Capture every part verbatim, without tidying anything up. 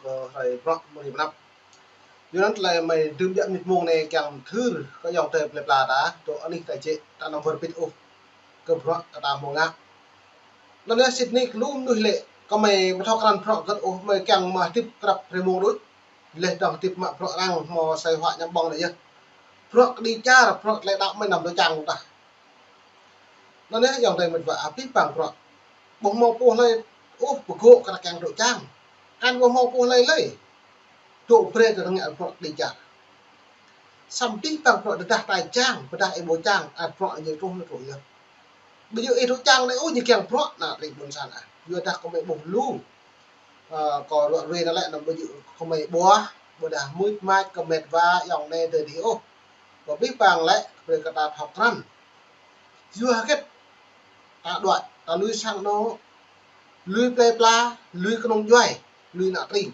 Kơ hrơi bruă mơ̆ng anăp. Yua anŭn tơlơi mơi đưm biă mĭt mông anai kiăng thâo kơ ayŏng adơi plơi pla ta, tơ anih ta jĕ ta anăm wơr bĭt ôh kơ bruă kơ ta hmâo ngă. Anŭn yơh sĭt nik lu mơnuih lĕ, kơ mơi ƀu thâo krăn bruă hơget ôh, mơi kiăng mă hơdip krăp hrơi mông đôč. Leh dong hơdip mă bruă arăng hmâo sai họa ñăm ƀơ̆ng anai yơh. Bruă kơđi čar, bruă tơlơi đaŏ mơi anăm dŏ čang tah. Anŭn yơh ayŏng adơi mĭt wa, abih bang bruă ƀu hmâo pô hlơi ôh pơgô̆ kơ ta kiăng dŏ čang. Kăn ƀu hmâo pô hlơi lơi dŏ brơi kơ ta ngă bruă kơđi čar. Samơ̆ abih bang bruă tơdah ta čang, tơdah ih ƀu čang, ăt bruă ñu truh, ñu truh yơh. Ƀu djơ̆ ih dŏ čang anai ôh ñu kiăng bruă, ană tring ƀôn sang ah. Yua dah kơ mơi ƀuh lu. Ơ, kơ ruă ruê anŭn lĕ anăm ƀu djơ̆ kơ mơi ƀuh, ƀôdah mưč mač kơ met wa ayŏng anai adơi adih ôh. Kơ abih bang lĕ, brơi kơ ta thâo krăn. Yua hơget ta đuaĭ, ta lui sang anŏ, lui plơi pla, lui kơnung djuai, lui ană tring.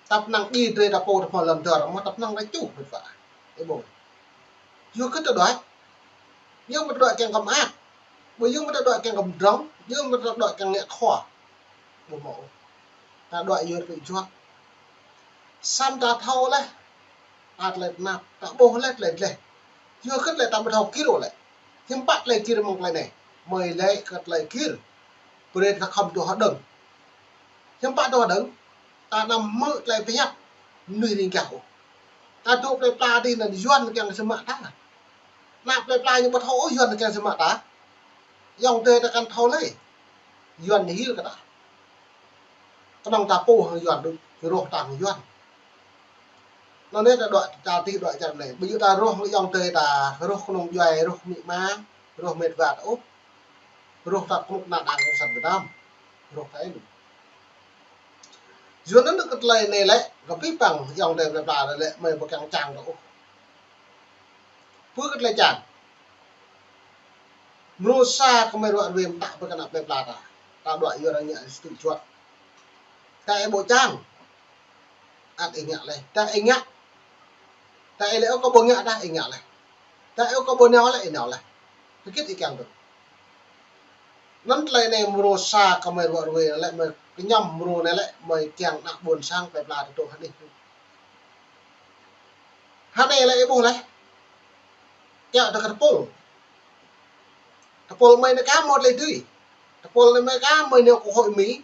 Tăp năng đĭ drơi ta pô ta hmâo lŏn dơr, mơ̆ tăp năng ta čuh met wa. Ih ƀuh. Yua hơget ta đuaĭ. Yua mơ̆ ta đuaĭ kiăng kơ mơak. Ƀu yua mơ̆ ta đuaĭ kiăng kơ pơdrŏng, yua mơ̆ ta đuaĭ kiăng ngă khua. Ƀu hmâo ôh. Ta đuaĭ yua tơlơi juă. Samơ̆ ta thâo laih, ta tơlơi tơnap, ta ƀuh laih tơlơi gleh. Yua hơget lĕ ta ƀu thâo gir ôh lĕ. Hiư̆m pă tơlơi gir mơ̆ng tơlơi anai. Mơi lĕ kơ tơlơi gir. Brơi ta khŏm dŏ hơđơ̆ng. Hiư̆m pă dŏ hơđơ̆ng. Ta anăm hmư̆ tơlơi pơhiăp mơnuih ring gah ôh. Ta dŏ plơi pla adih anŭn Yuan kiăng sĭ mă ta. Ană plơi pla ñu ƀu thâo ôh Yuan kiăng sĭ mă ta. Ayŏng adơi ta kăn thâo lơi. Yuan ñu hil kơ ta. Kơnơ̆ng ta pô hăng Yuan đôč, rŏh ta hăng Yuan. Anŭn anai ta đuaĭ, ta tih đuaĭ čar anai. Ƀu djơ̆ ta rŏh hăng ayŏng adơi ta, rŏh kơnung djuai, rŏh amĭ ama, rŏh met wa ta ôh. Rŏh ta kơnuk kơna Đảng Cộng sản Việt Nam. Rŏh ta ih. Yua anŭn kơ tơlơi anai lĕ, kơ abih bang ayŏng adơi plơi pla lĕ, mơi ƀu kiăng čang ta ôh. Pơ kơ tơlơi čang. Mrô sa kơ mơi ruă ruê mơtă pơ kơ ană plơi pla ta. Ta đuaĭ yua arăng ngă sĭ tŭ juă. Ta ih ƀu čang. Ăt ih ngă laih. Ta ih ngă. Ta ih lĕ ôh kơ ƀu ngă ta ih ngă laih. Ta ih ôh kơ ƀu nao laih ih nao laih. Hơget ih kiăng tŭ. Anŭn tơlơi anai mrô sa kơ mơi ruă ruê lĕ mơi kơñăm mrô anai lĕ mơi kiăng ană ƀôn sang plơi pla ta dŏ hơnih. Hơnai lĕ ih ƀuh laih. Kiăng ta kơ tơpul. Tơpul mơi anai ka mơ̆ tơlơi dưi. Tơpul mơi anai ka mơi nao kơ hội Mi.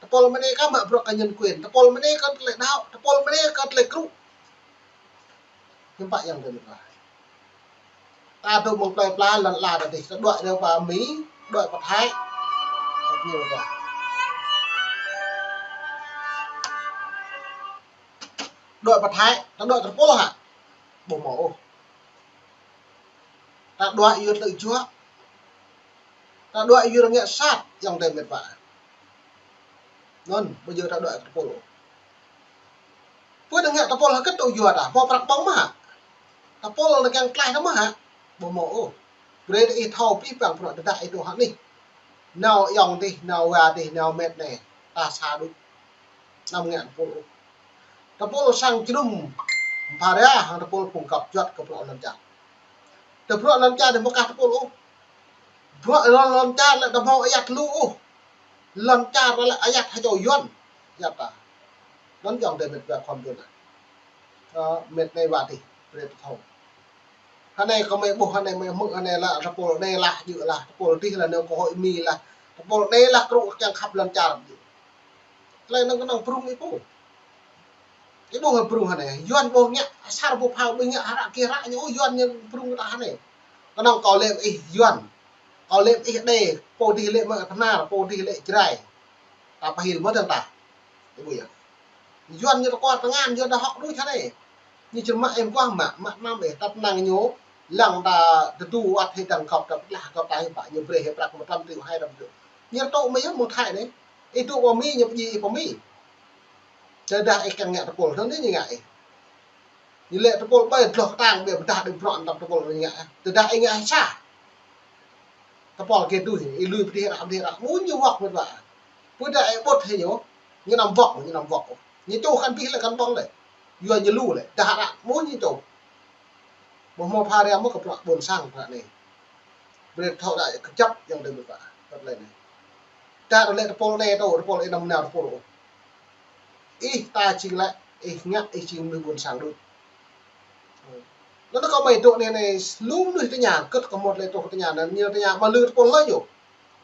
Tơpul mơi anai ka mă bruă kơ nhân quyền. Tơpul mơi anai kơ tơlơi đaŏ. Tơpul mơi anai kơ tơlơi krŭ. Hiư̆m pă ayŏng adơi mĭt wa. Ta dŏ mơ̆ng plơi pla lŏn ala ta adih. Ta đuaĭ dơ̆ng pơ Mi, đuaĭ pơ Thái. Kơ ñu pơ. Đuaĭ pơ Thái, ta đuaĭ tơpul hă? Ƀu hmâo ôh. Ta đuaĭ yua tơlơi juă. Ta đuaĭ yua arăng ngă sat, ayŏng adơi mĭt wa. Anŭn, ƀu djơ̆ ta đuaĭ tơpul ôh. Pơ arăng ngă tơpul hơget tŭ yua ta, hmâo prăk ƀơ̆ng mơ̆ hă? Tơpul anŭn kiăng tlaih ta mơ̆ hă? Ƀu hmâo ôh. Brơi ta ih thâo abih bang bruă tơdah ih dŏ hơnih. Nao ayŏng adih, nao wa adih, nao met anai, ta sa đôč. Anăm ngă tơpul ôh. Tơpul sang jơnum phara hăng tơpul phung găp juăt kơ bruă lŏn čar. Tơ bruă lŏn čar dih ƀu kah tơpul ôh. Bruă lŏn, lŏn čar lĕ ta hmâo ayăt lu ôh. Lŏn čar lĕ ayăt ha čô Yuan. Ayăt ta. Anŭn ayŏng adơi mĭt wa khŏm dŏ anai. Ơ, met anai wa adih, brơi ta thâo. Hơnai kơ mơi ƀuh, hơnai mơi hmư̆, hơnai lah, tơpul anai lah, djơ̆ lah, tơpul adih lah, nao kơ hội Mi lah, tơpul anai lah, krŭ kiăng khăp lŏn čar. Tơlơi anŭn kơnơ̆ng prŭng ih pô. Ih ƀuh prŭng hơnai, Yuan ƀu ngă, asar ƀu phao ƀu ngă, hră kơ hră ñu, Yuan ñu prŭng ta hơnai. Kơnơ̆ng kâo lĕ ih Yuan, kâo lĕ ih Êđê, pô adih lĕ mă Bahnar, pô adih lĕ Jrai. Ta pơhil mơ̆ dơ̆ng ta. Ih ƀuh yơh. Yuan ñu tơkuar tơngan, Yuan ta hŏk đôč hơnai. Ñu čơmă ih mơguah mă, mă anăm ih, tăp năng ñu, lăng ta tơdu wăt hĭ dăng gŏp ta pơtlah gŏp ta hĭ pă, ñu brơi hĭ prăk một trăm triệu, hai trăm triệu. Ñu tŭ mơi yơh mơ̆ng Thái anai. Ih dŏ pơ Mi ñu pơdjai ih pơ Mi. Tơdah ih kiăng ngă tơpul, tơdah ñu ngă ih. Ñu lĕ tơpul ƀai dloh kơtang ƀiă pơdah đơ̆ng bruă anăm tơpul ñu ngă. Tơdah ih ngă ih sa. Tơpul kơ tui, ih lui pơdih ră, pơdih ră, mơ̆ ñu wŏk mơ̆n wa. Pơdah ih ƀut hĭ ñu, ñu anăm wŏk, ñu anăm wŏk. Ñu čuh kăn abih lĕ kăn ƀơ̆ng lĕ. Yua ñu lu lĕ, dah ră, mơ̆ ñu čuh. Ƀu hmâo phara mơ̆ kơ bruă ƀôn sang bruă anai. Brơi thâo đa kơjăp ayŏng adơi mĭt wa. Kơ tơlơi anai. Dah lĕ tơpul anai tŭ, tơpul anai anăm nao tơpul ôh. Ih ta jing lĕ, ih ngă ih jing mơnuih ƀôn sang đôč. Anŭn kâo mơ̆ dŏ anai anai, lu mơnuih tơña, kơ̆t kơ mơ̆t lĕ truh tơña, anŭn ñu tơña mă lư tơpul lơi ñu.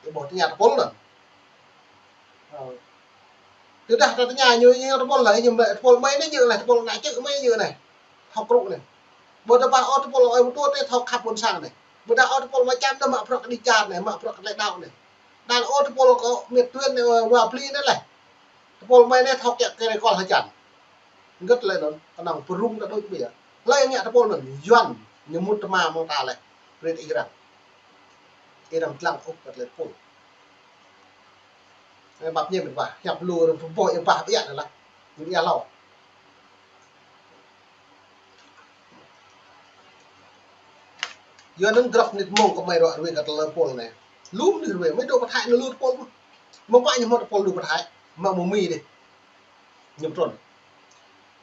Ih ƀuh tơña tơpul anŭn. Tơdah ta tơña ñu, ñu tơpul lơi, ñu mă tơpul mơi anai ñu lĕ, tơpul ană čư̆ mơi ñu anai. Thâo krŭ anai. Ƀu ta ƀă ôh tơpul ơi mơtuăt tê thâo khăp ƀôn sang anai. Ƀu ta ôh tơpul mơčăm anai mă prăk kơ đi čar anai, mă prăk kơ tơlơi đaŏ anai. Đa ôh tơpul kơ miêt tuyên anai, wa bli anai lĕ. Tơpul mơi anai thâo kiăng kơ rơkol hơjăn. Hơget lĕ anŭn, kơnơ̆ng pơrŭng ta đôč ƀiă. Hlơi ngă tơpul anŭn, Yuan, ñu mŭt tơma mơ̆ng ta lĕ. Brơi ih răng. Ih răng lăng ôh kơ tơlơi tơpul. Ơ, bap ñu mĭt wa, hiăp lu rơ̆ng pơboh ih ƀah ƀiă anai lah. Ñu ƀiă hlâo. Yua anŭn grăp mơnit mơ̆ng kơ mơi ruă ruai kơ tơlơi tơpul anai. Lu mơnuih ruai, mơi dŏ pơ Thái anai lu tơpul mơ̆n. Mơ̆ng pă ñu hmâo tơpul lu pơ Thái, mă mơ̆ Mi dih. Ñu pơtrŭn.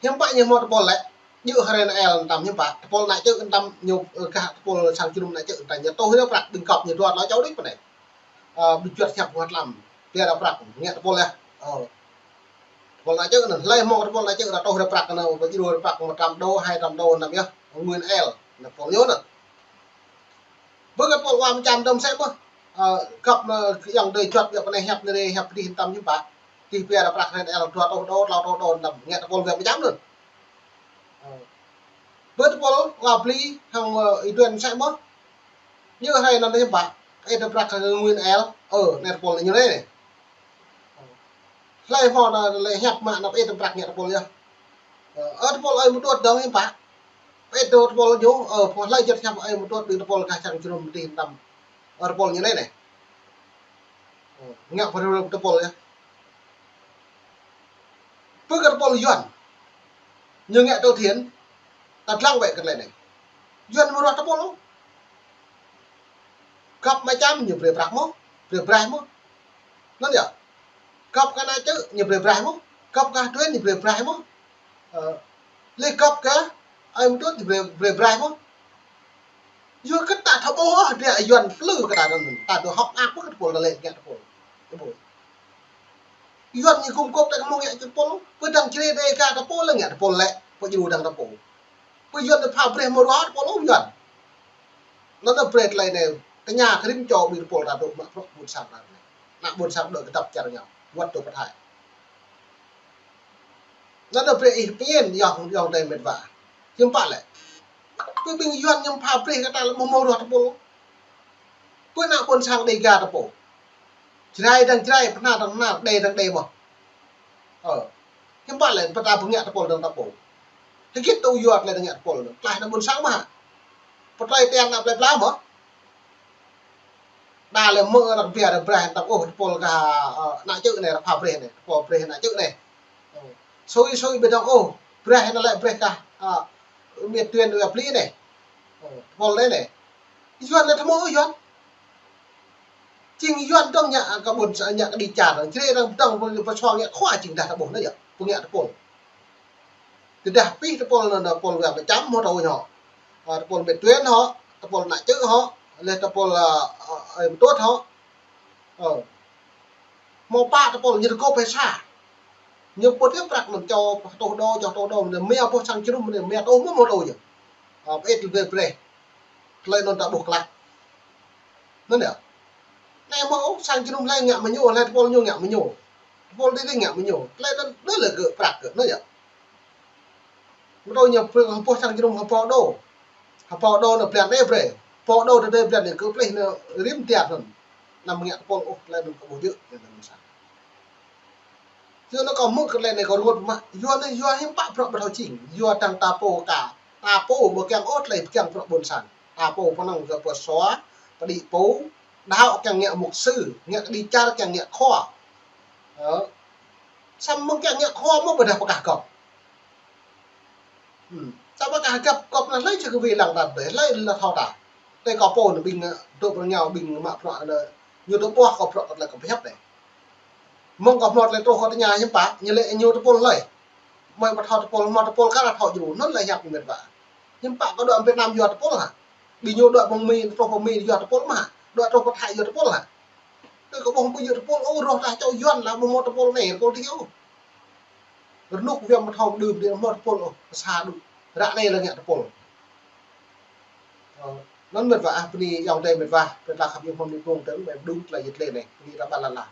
Hiư̆m pă ñu hmâo tơpul lĕ, djơ̆ hrơi anai lĕ tơdang hiư̆m pă, tơpul ană čư̆ tơdang ñu, ơ, gah tơpul sang jơnum ană čư̆ tơdang ñu tŭ hrơi prăk ƀing găp ñu dua tlâo čô đôč pơ anai. Ơ, ƀu juăt hiăp huă tlam, pia dah prăk, ngă tơpul yơh. Ơ. Tơpul ană čư̆ anŭn, hlơi hmâo tơpul ană čư̆ dah tŭ hrơi prăk anŭn, ƀu djơ̆ hrơi prăk mơ̆ tơdang dua, hai tơdang dua tơdang yơh, Nguyễn L, anŭn tơpul ñu anŭn. Ƀơi kơ tơpul wa mơčăm tơdang sĕ mơ̆. Ơ, găp anŭn, yang dơi juăt, yang pơ anai hiăp anai, hiăp dih tơdang hiư̆m pă. Dih pia dah prăk anŭn, L dua tŭ dua, tlâo tŭ dua tơdang, ngă tơpul wa mơčăm anŭn. Ơ. Ƀơi tơpul wa bli hăng, ơ, Y Duan sĕ mơ̆. Ñu hrơi anŭn hiư̆m pă. Ih dah prăk kơ Nguyễn L. Ơ, anai tơpul ñu anai. Hlơi hmâo anŭn lĕ hiăp mă anŭn ih dah prăk ngă tơpul yơh. Ơ, tơpul ơi mơtuăt tơdang hiư̆m pă. Ih dah tơpul ñu, ơ, pô hlơi juăt hiăp ơi mơtuăt ƀing tơpul gah sang jơnum dih tơdang. Ơ, tơpul ñu anai anai. Ơ, ngă pơrơ̆ tơpul yơh. Ƀơi kơ tơpul Yuan. Ñu ngă từ thiện. Ta lăng wơ̆t kơ tơlơi anai. Yuan mơ̆ ruah tơpul. Găp mơčăm ñu brơi prăk mơ̆, brơi braih mơ̆. Anŭn yơh. Găp kơ ană čư̆ ñu brơi braih mơ̆. Găp kơ tuyên ñu brơi braih mơ̆. Ơ, lĕ găp kơ ơi mơtuăt ñu brơi, brơi braih mơ̆. Yua kơ ta thâo ƀuh ôh, dah Yuan plư kơ ta anŭn, ta dŏ hŏk mơak ƀu kơ tơpul ta lĕ ngă tơpul. Tơpul. Yuan ñu gum gôp ta kơ mơ̆ng ngă tơpul, pơdang črê đe ka tơpul lĕ ngă tơpul lĕ, pơjru dang tơpul. Pơ Yuan ta pha brơi mơ̆ ruă tơpul ôh Yuan. Anŭn ta brơi tơlơi anai, tơña kơ rĭm čô ƀing tơpul ta dŏ mă bruă ƀôn sang ta anai. Ană ƀôn sang dŏ kơdăp čar ñu, wơ̆t dŏ pơ Thái. Anŭn ta brơi ih pơñen, yơh, yơh, dai mĕt wa. Hiư̆m pă lĕ. Pơ ƀing Yuan ñu pha brơi kơ ta lĕ mơ̆ mơ̆ ruă tơpul. Pơ ană ƀôn sang đe ka tơpul. Jrai dang jrai, pơhnar dang pơhnar, đe dang đe mơ̆. Ơ. Hiư̆m pă lĕ, pơtă pơngă tơpul dang tơpul. Hơget tŭ yua tơlơi dang ngă tơpul. Tlaih ană ƀôn sang mơ̆. Pơtơi tian ană plơi pla mơ̆. Đa lĕ mơ̆ dah pia dah braih tơpul, ơ, tơpul kơ, ơ, ană čư̆ anai, dah pha brơi anai, tơpul brơi ană čư̆ anai. Ơ. Sui sui ƀu dong ôh, braih anŭn lĕ braih kơ, ơ, miêt tuyên wa bli anai. Ơ, tơpul anai anai. Yuan anai tơmơ̆ Yuan. Jing Yuan dong ngă kơ ƀôn sang, ngă kơ đi čar, črê dang dong pơ, pơ suang ngă khua jing dah tơƀuh anai yơh, pơngă tơpul. Tơdah pih tơpul anŭn, tơpul wa mơčăm hŏ tơ̆ ñu. Ơ, tơpul miêt tuyên hŏ, tơpul ană čư̆ hŏ, lĕ tơpul, ơ, ơ, ơi mơtuăt hŏ. Ơ. Hmâo pă tơpul ñu tơgŭp hĭ sa. Ñu pơtô prăk anŭn čô tŭ dô, čô tŭ dô, anŭn mia boh sang jơnum anŭn mia tŭ mơ̆ hmâo tŭ ñu. Ơ, pơit lĕ brơi. Tơlơi anŭn ta ƀuh klă. Anŭn yơh. Anai mơ̆ ôh, sang jơnum hlơi ngă mơ̆ ñu, hlơi tơpul ñu ngă mơ̆ ñu. Tơpul dih dih ngă mơ̆ ñu. Tơlơi anŭn đơ lĕ gơ̆ prăk gơ̆, anŭn yơh. Mơ̆ tŭ ñu pơ̆ hơpô sang jơnum hơpô dô. Hơpô dô anŭn blan đe brơi. Hơpô dô tơ đe blan anŭn kơ plih anŭn rĭm tian anŭn. Anăm ngă tơpul ôh, tơlơi anŭn kơ ƀu djơ̆, anŭn anŭn sa. Yua anŭn kâo hmư̆ kơ tơlơi anai kâo rơngot mă. Yua anŭn yua hiư̆m pă bruă ƀu thâo jing. Yua dang ta pô ka. Ta pô ƀu kiăng ôh tơlơi kiăng bruă ƀôn sang. Ta pô pơnăng kơ pơsua, pơđĭ pô, đaŏ kiăng ngă mục sư, ngă kơ đi čar kiăng ngă khua. Ơ. Samơ̆ kiăng ngă khua mơ̆ ƀu dah pơkah gŏp. Hmm. Samơ̆ kah găp gŏp anŭn hlơi či kơ wai lăng ta tơdơi, hlơi lăi thâo ta. Tơdơi kâo pô anŭn ƀing, ơ, dŏ pơ rơngiao ƀing mă bruă anŭn, ñu dŏ ƀuh kâo bruă kâo tơlơi kâo pơhiăp anai. Mơ̆ng kâo hmâo tơlơi truh kâo tơña hiư̆m pă, ñu lĕ ñu tơpul hlơi. Mơi ƀu thâo tơpul, hmâo tơpul kah dah thâo djru, anŭn lĕ hiăp mĕt wa. Hiư̆m pă kâo dŏ Việt Nam yua tơpul hă? Ƀing ñu dŏ pơ Mi, truh pơ Mi yua tơpul mơ̆ hă? Dŏ truh pơ Thái yua tơpul hă? Tơdơi kâo ƀuh ƀu djơ̆ tơpul ôh, rŏh tah čô Yuan lah ƀu hmâo tơpul anai, tơpul dih ôh. Rơnŭk kơ viêm mật hầu đưm đĭ hmâo tơpul ôh, pơsa đŭ. Ră anai lĕ ngă tơpul. Ơ, anŭn mĕt wa ah, bơni ayŏng adơi mĕt wa, pơtla khăp iâu mơ̆ng ni pung tơ̆ng, mĕt đŭng tơlơi yit lĕ anai, bơni ta ƀă lăn la.